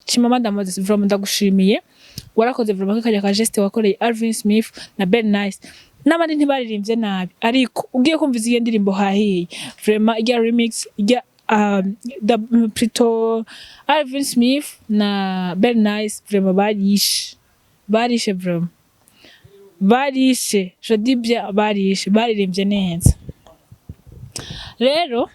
Chimamanda Moses, vraiment ndagushimiye, warakoze vraiment ko kajya ka geste wakoreye Alvin Smith na Ben Nice n'abandi ntibaririmbye nabi, ariko ugiye kumva iyo ndirimbo Hahiye, vraiment ijya remix ijya plutôt Alvin Smith na Ben Nice, vraiment barishe, barishe, vraiment barishe, je dis bien barishe, baririmbye neza. Rero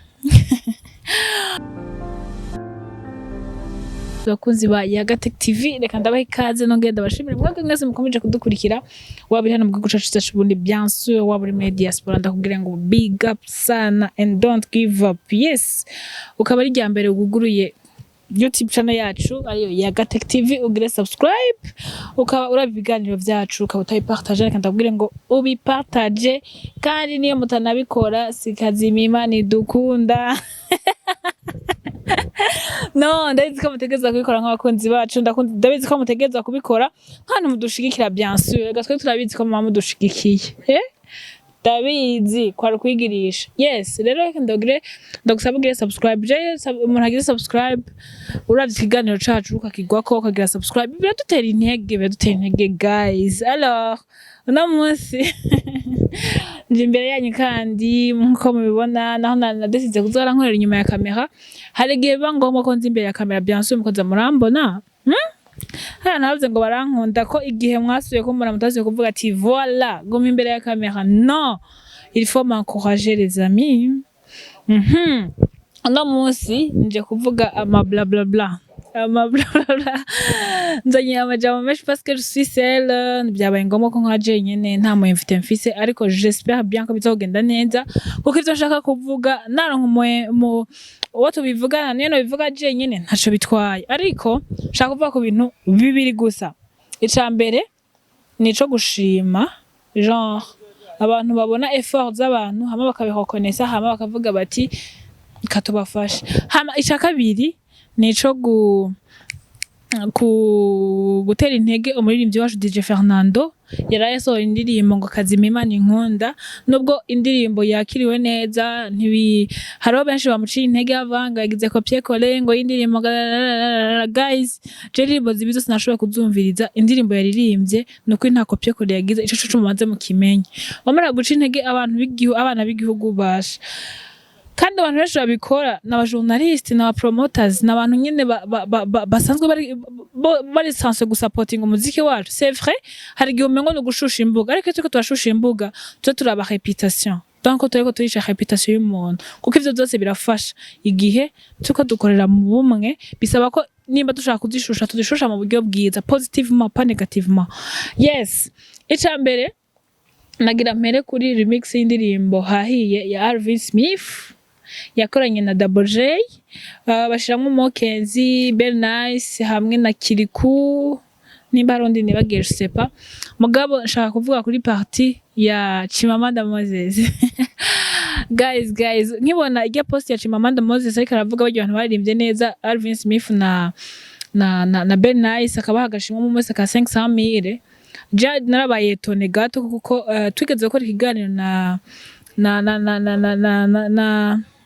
bakunzi ba Yaga Tech TV, reka ndabaha ikaze, nongere ndabashimire mwebwe mwese mukomeje kudukurikira, waba uri hano mu gihugu cacu cyacu Burundi, bien sûr, waba uri muri diaspora, ndakubwira ngo big up sana and don't give up. Yes, ukaba ari irya mbere wuguruye YouTube channel yacu ariyo Yaga Tech TV, ugire subscribe. Ukaba uraba ibiganiro vyacu, ukaba utabipartage, reka ndakubwire ngo ubipartage. Kandi niyo mutanabikora, sikazima, Imana idukunda. No ndabizi ko mutegerezwa kubikora nk'abakunzi bacu, ndabizi ko mutegerezwa kubikora nk'abantu mudushigikira, bien sûr. Reka twe turabizi ko muba mudushigikiye, eh? Ndabizi kwari ukwigirisha. Yes, rero reka ndagire ndagusaba ugire subscribe. Je umuntu agize subscribe, uravye ikiganiro cacu ukakigwako ukagira subscribe, biradutera intege, biradutera intege, guys. Alors uno munsi nje imbere yanyu, kandi nkuko mubibona, naho nadesize kuzohora nkorera inyuma ya kamera, hari igihe biba ngombwa ko nza imbere ya kamera, bien sûr, mukoza murambona, Hariya navuze ngo barankunda ko igihe mwasuye kumbona mutasuye kuvuga ati "Voilà, guma imbere ya kamera." Non, il faut m'encourager, les amis. Uno munsi nje kuvuga ama bla bla bla, ama bla bla bla, nzanye amajambo menshi parce que je suis seule. Byabaye ngombwa ko nka jenyene, nta mu invité mfise, ariko j'espère bien ko bizogenda neza, kuko ivyo nshaka kuvuga naronka mu uwo tubivugana, niyo nobivuga jenyene ntaco bitwaye. Ariko nshaka kuvuga ku bintu bibiri gusa. Ica mbere ni ico gushima, genre abantu babona effort z'abantu, hama bakabireconnaissa, hama bakavuga bati "Katubafashe". Hama ica kabiri ni ico ku gutera intege umuririmbyi wacu DJ Fernando yaraye asohoye indirimbo ngo "Kazima Imana Inkunda". Nubwo indirimbo yakiriwe neza, ntibi hariho benshi bamuciye intege bavanga yagize copier coller ngo y'indirimbo. Guys, je indirimbo zibi zose nashoboye kuzumviriza. Indirimbo yaririmbye ni ukuri nta copier coller yagize. Ico co mubanze mukimenye. Bamara guca intege abantu b'igihugu, abana b'igihugu basha. Kandi abantu benshi babikora ni abajournaliste, ni abapromoters, ni abantu nyene basanzwe bari censé gusapotinga umuziki wacu. C'est vrai, hari igihe umengo ni ugushusha imbuga, ariko iyo turiko turashusha imbuga, tuba turaba réputation, donc turiko turica réputation y'umuntu, kuko ivyo vyose birafasha igihe turiko dukorera mu bumwe. Bisaba ko nimba dushaka kuzishusha, tuzishusha mu buryo bwiza, positivement, pas négativement. Yes, ica mbere nagira mpere kuri remix y'indirimbo "Hahiye" ya Alvin Smith yakoranye na Double J, bashiramwo Mokenzi, Bell Nice hamwe na Kiriku, nimba hari undi nibagiye, je sais pas. Mugabo nshaka kuvuga kuri partie ya Chimamanda Moses. Guys, guys, nkibona ijya post ya Chimamanda Moses ariko aravuga barya abantu baririmbye neza, Alvin Smith na Ben Nice, akabaha agashimwe mu wese ka 500 mille, ja narabaye étonnée gato, kuko twigeze gukora ikiganiro na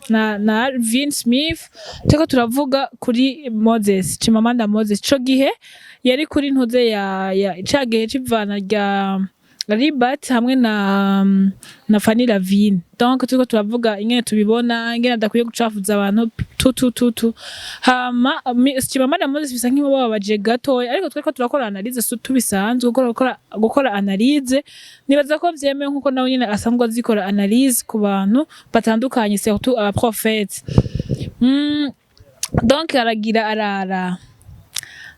Alvin Smith, turiko turavuga kuri Moses, Chimamanda Moses. Ico gihe yari kuri ntuze ya ca gihe c'ivana rya Libat hamwe na Fanny Lavine. Donc turiko turavuga ingene tubibona, ingene adakwiye gucafuza abantu tu tu tu tu. Hama Chimamanda Moses bisa nk'imubabaje gatoya, ariko twariko turakora analyse tubisanzwe gukora analyse. Nibaza ko vyemewe, nkuko nawe nyene asanzwe azikora analyse ku bantu batandukanye, surtout aba prophètes. Donc aragira arara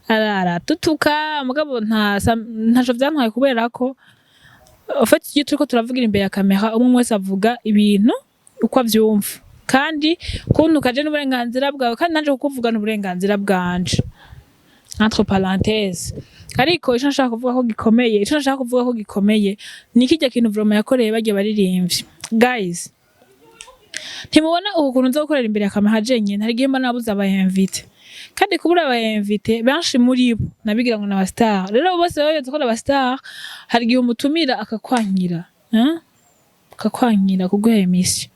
arara tutuka, mugabo ntaco vyantwaye, kubera ko en fait iyo turiko turavugira imbere ya kamera, umwe wese avuga ibintu uko avyumva, kandi kuntuka je n'uburenganzira bwawe, kandi nanje kukuvuga n'uburenganzira bwanje, entre parenthèses. Ariko ico nshaka kuvuga ko gikomeye ni kirya kintu vraiment yakoreye barya baririmbyi. Guys, ntimubona uku kuntu nza gukorera imbere ya kamera jenyene? Hari igihe mba nabuze aba invité, kandi kubura aba invité benshi muri bo nabigira ngo n'aba star. Rero bose baba bibaza ko n'aba star. Hari igihe umutumira akakwankira, hein? Akakwankira kuguha émission.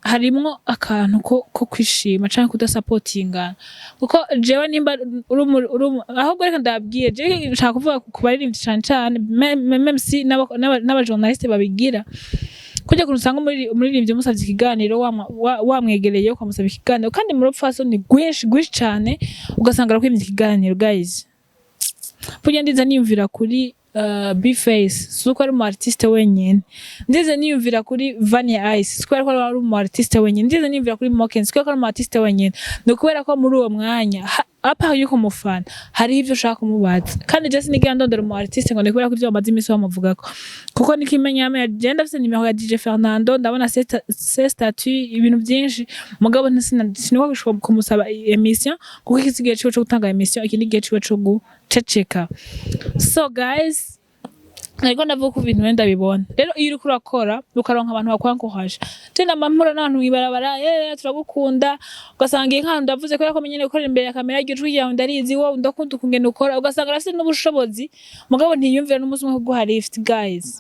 Harimwo akantu ko kwishima canke kudasapotingana, kuko jewe nimba ahubwo reka ndababwiye, jewe nshaka kuvuga ku baririmbyi cane cane, même si n'abajournaliste babigira kurya kuntu. Usanga umuririmbyi umusavye ikiganiro, wamwegereye ukamusaba ikiganiro, kandi mu rupfasoni rwinshi rwinshi cane, ugasanga arakwimye ikiganiro. Guys, burya ndiza niyumvira kuri B-Face, si uko ari umu artiste wenyene. Ndize niyumvira kuri Vania Ice, si kubera ko ari umu artiste wenyene. Ndize niyumvira kuri Moken, si kubera ko ari umu artiste wenyene. Ni ukubera ko muri uwo mwanya, apa yuko umufana hariho ivyo ushaka kumubaza. Kandi je sinigera ndondera umu artiste ngo ni kubera ko ivyo bamaze imisi bamuvugako, kuko nikimenyamenya, je ndafise nimero ya DJ Fernando, ndabona ses statut, ibintu vyinshi, mugabo sinuko gushobora kumusaba émission, kuko iki si igihe ciwe co gutanga émission, iki ni igihe ciwe co guceceka. So guys, ariko ndavuga ko ibintu wenda bibona rero, iyo uriko urakora ukaronka abantu bakwankohaje. Je nama mpura n'abantu mw'ibarabara: "Eh, turagukunda." Ugasanga ngiye nk'ahantu, ndavuze kubera ko menyene gukorera imbere ya kamera, iryo jwi ryawe ndarizi, wowe ndakunda ukungene ukora. Ugasanga arafise n'ubushobozi, mugabo ntiyumvira n'umunsi umwe kuguha lift. Guys,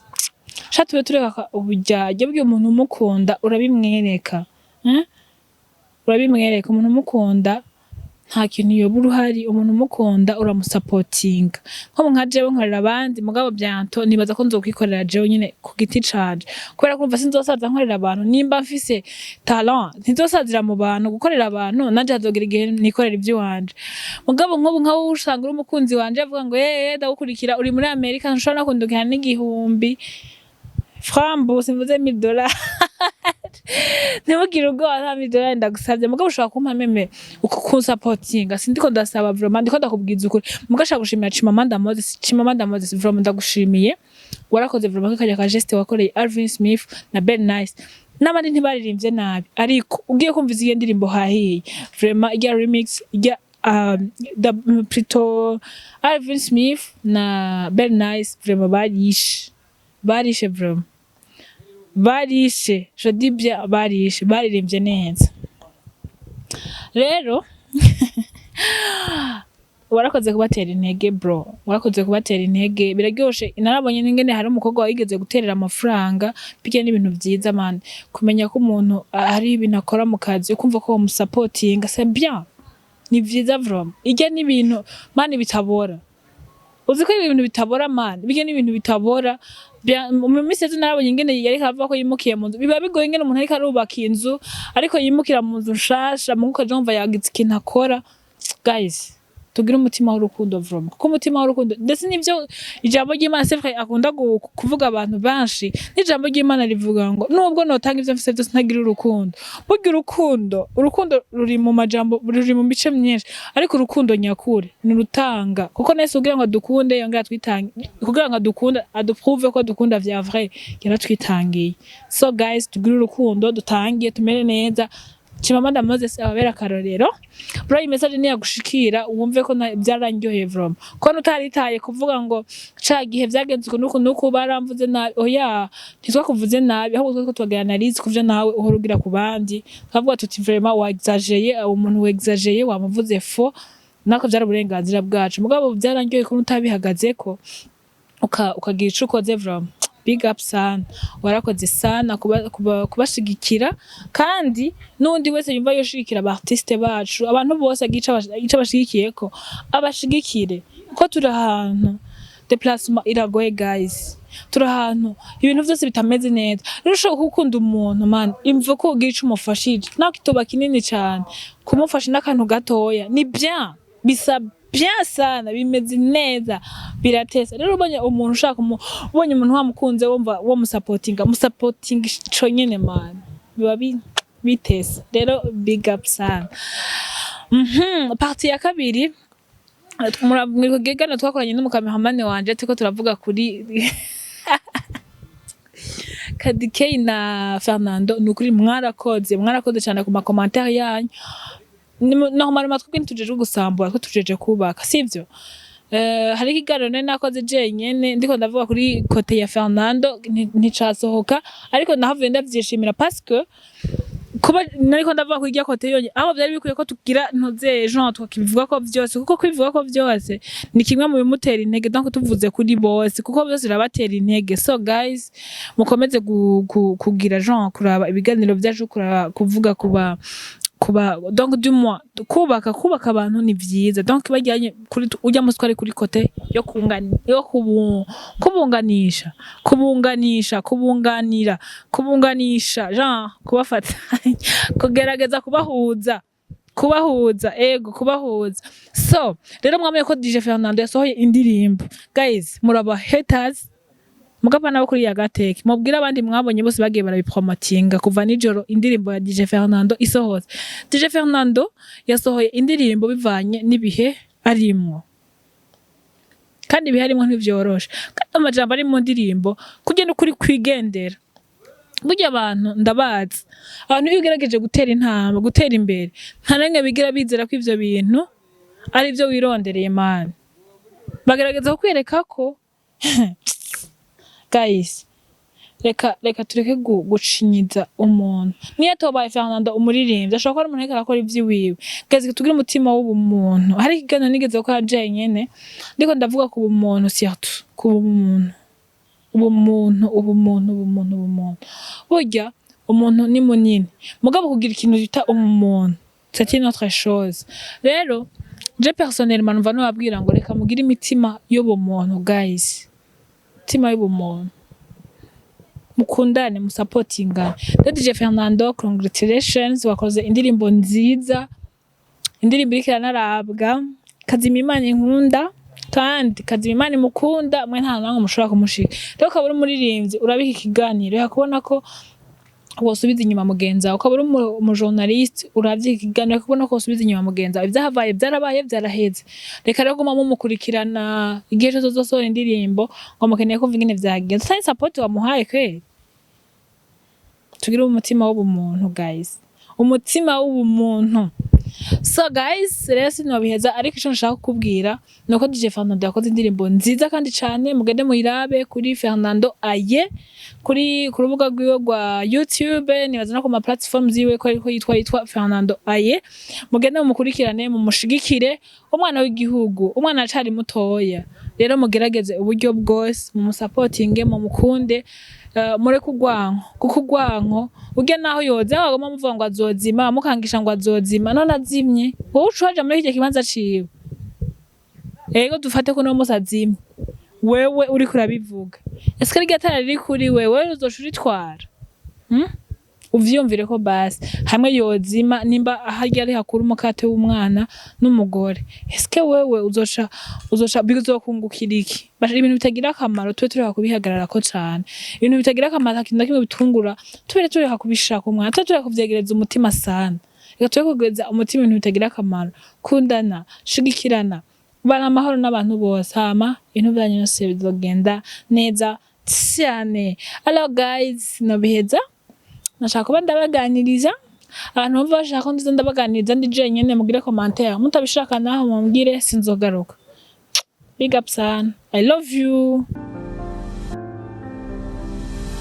sha, tube tureka uburyarya. Bw'iyo umuntu umukunda urabimwereka, eh? Urabimwereka. Umuntu umukunda nta kintu yoba uruhari. Umuntu umukunda uramusapotinga. Nko nka jewe nkorera abandi, mugabo bientôt nibaza ko nzokwikorera jewe nyene ku giti canje, kubera kumva sinzosaza nkorera abantu. Nimba mfise talent, ntizosazira mu bantu gukorera abantu. Nanje hazogera igihe nikorera ivy'iwanje. Mugabo nk'ubu nka wowe usanga uri umukunzi wanje, avuga ngo: "Eh, ndagukurikira uri muri Amerika, ntushobora no kundukira n'igihumbi frambu." Simvuze mille dollars, ntimugire ubwoba, nta mille dollars ndagusavye, mugabo ushobora kumpa même kunsapotinga. Sindiko ndasaba vraiment, ndiko ndakubwiza ukuri. Mugabo ashaka gushimira Chimamanda Moses. Chimamanda Moses, vraiment ndagushimiye, warakoze vraiment ko kajya ka geste wakoreye Alvin Smith na Ben Nice n'abandi ntibaririmbye nabi, ariko ugiye kumva iyo ndirimbo hahiye vraiment, ijya remix ijya plutôt Alvin Smith na Ben Nice, vraiment barishe, barishe, vraiment barishe. Je dis bien barishe, baririmbye neza. Rero warakoze kubatera intege, bro, warakoze kubatera intege, biraryoshe. Narabonye n'ingene hari umukobwa wigeze guterera amafaranga. Bijya n'ibintu vyiza, man, kumenya ko umuntu hari ibintu akora mu kazi, ukumva ko womusapotinga, c'est bien, ni vyiza vraiment. Ijya n'ibintu, man, bitabora. Uzi ko ibintu bitabora, man? Bijya n'ibintu bitabora. Mu minsi yeze narabonye ingene yariko aravuga ko yimukiye mu nzu. Biba bigoye ingene umuntu ariko arubaka inzu, ariko yimukira mu nzu nshasha, mugu ukaja wumva yagize ikintu akora. Guys, tugire umutima w'urukundo vraiment, kuko umutima w'urukundo, ndetse n'ivyo ijambo ry'Imana, c'est vrai, akunda kuvuga abantu benshi, n'ijambo ry'Imana rivuga ngo nubwo notanga ivyo mfise vyose ntagira urukundo. Burya urukundo, urukundo ruri mu majambo, ruri mu mice myinshi, ariko urukundo nyakuri ni urutanga, kuko nese kugira ngo adukunde yongera atwitange. Kugira ngo adukunde, aduprouve ko adukunda vya vrai, yaratwitangiye. So guys, tugire urukundo, dutangiye tumere neza. Chimamanda Moses ababera akarorero. Bro, iyi message niyagushikira, wumve ko byaranryoheye vraiment ko utaritaye kuvuga ngo ca gihe vyagenze uku nuku nuku, baramvuze nabi. Oya, ntitwakuvuze nabi, ahubwo twiko tubagira analyse kuvyo nawe uhora ugira ku bandi, tukavuga tuti: "Vraiment wexageye, umuntu wexageye wamuvuze fo." Nako vyari uburenganzira bwacu, mugabo byaranryoheye ko utabihagazeko, ukagira ico ukoze. Vraiment big up sana, warakoze sana kubashigikira. Kandi n'undi wese yumva yoshigikira aba artiste bacu, abantu bose agica ico bashigikiyeko, abashigikire, ko turi ahantu déplacement iragoye. Guys, turi ahantu ibintu vyose bitameze neza. Rero ushobora gukunda umuntu, man, imva ko ugira ico umufashije, naho kitoba kinini cane, kumufasha n'akantu gatoya ni bien, bisa bien sana, bimeze neza, biratesa. Rero ubonye umuntu ushaka ubonye umuntu wamukunze, wumva womusapotinga, musapotinga ico nyene, man, biba bitesa. Rero big up sana. Partie ya kabiri, mwigano twakoranye n'umukameramani wanje, turiko turavuga kuri Kadikey na Fernando. Ni ukuri mwarakoze, mwarakoze cyane ku macommentaires yanyu. Normalement twebwe ntitujejwe gusambura, twe tujeje kubaka, sivyo? Hari ikiganiro nari nakoze jenyene ndiko ndavuga kuri côté ya Fernando, nticasohoka, ariko nahavuye ndavyishimira parce que Kuba nariko ndavuga ko irya côté yonyene aho vyari bikwiye ko tugira ntuze genre tukibivuga ko vyose, kuko kwivuga ko vyose ni kimwe mu bimutera intege. Donc tuvuze kuri bose, kuko byose birabatera intege. So guys, mukomeze kugira genre kuraba ibiganiro vyacu, kuraba kuvuga kuba donc du moins kubaka abantu ni vyiza. Donc bajyanye kuri ujya musi twari kuri côté yo kungani yo kubunganisha, kubunganisha, kubunganira, kubunganisha, genre kubafatanya, kugerageza kubahuza, ego, kubahuza. So rero mwamenye ko DJ Fernando yasohoye indirimbo. Guys, muraba haters mugapa nabo kuri Yagateke, mubwire abandi mwabonye bose bagiye barabipromotinga kuva nijoro indirimbo ya DJ Fernando isohotse. DJ Fernando yasohoye indirimbo bivanye n'ibihe arimwo, kandi ibihe arimwo ntivyoroshe, kandi amajambo ari mu ndirimbo kugenda ukuri kwigendera. Burya abantu ndabazi, abantu iyo ugerageje gutera intambwe, gutera imbere, nta na rimwe bigira bizera ko ivyo bintu ari byo wirondereye. Man, bagerageza kukwereka ko, guys, reka tureke gucinyiza umuntu. Niyo atobaye Fernando umuririmbyi, ashobora kuba ari umuntu ariko arakora ivy'iwiwe. Guys, tugire umutima w'ubumuntu. Hari ikiganiro nigeze gukora jenyene ndiko ndavuga ku bumuntu, surtout ku bumuntu, ubumuntu, ubumuntu, ubumuntu, ubumuntu. Burya umuntu ni munini, mugabo kugira ikintu bita umuntu, c'est une autre chose. Rero je personnellement numva nobabwira ngo reka mugire imitima y'ubumuntu. Guys, imitima y'ubumuntu, mukundane, musapotingane. Rero DJ Fernando, congratulations, wakoze indirimbo nziza, indirimbo iriko iranarabwa. Kazima Imana inkunda, kandi Kazima Imana imukunda, mwe nta namwe mushobora kumushika. Rero ukaba uri umuririmbyi urabika ikiganiro, reka kubona ko wosubiza inyuma mugenzi wawe. Ukaba uri umujournaliste uravye ikiganiro, reka kubona ko wosubiza inyuma mugenzi wawe. Ivyahabaye vyarabaye, vyaraheze. Reka rero guma mumukurikirana igihe cose uzosohora indirimbo ngo mukeneye kumva ingene vyagenze. Utari support wamuhaye kweri. Tugire umutima w'ubumuntu, guys, umutima w'ubumuntu. So guys, rero sinobiheza, ariko ico nshaka kukubwira nuko DJ Fernando yakoze indirimbo nziza kandi cane. Mugende muyirabe kuri Fernando Aye kuri ku rubuga rwiwe rwa YouTube, nibaza no ku ma platforms yiwe ko ariko yitwa Fernando Aye. Mugende mumukurikirane, mumushigikire, umwana w'igihugu, umwana acari mutoya. Rero mugerageze uburyo bwose mumusapotinge, mumukunde, mureke urwanko, kuko urwanko urya naho yoza bagomba muvuga ngo azozima, mukangisha ngo azozima. None azimye, wowe uca waja muri kirya kibanza ciwe. Ego, dufate ko uno musi azimye, wewe uriko urabivuga, ese rirya tara riri kuri wewe uzoca uritwara, Uvyiyumvire ko basi hamwe yozima, nimba harya ari hakura umukate w'umwana n'umugore, eske wewe uzoca bizokungukira iki? Basha, ibintu bitagira akamaro tube tureka kubihagararako cane. Ibintu bitagira akamaro, nta kintu na kimwe bitungura, tube tureka kubishaka umwana, tube tureka kuvyegereza umutima sana. Reka tube kwegereza umutima ibintu bitagira akamaro. Kundana, shigikirana, bana amahoro n'abantu bose, hama ibintu vyanyu vyose bizogenda neza cane. Alors guys, nobiheza. Nashaka kuba ndabaganiriza. Abantu bumva bashaka ko nziza ndabaganiriza ndi jenyene, mugire commentaire. Mutabishaka naho mumbwire, sinzogaruka. Big up sana, I love you.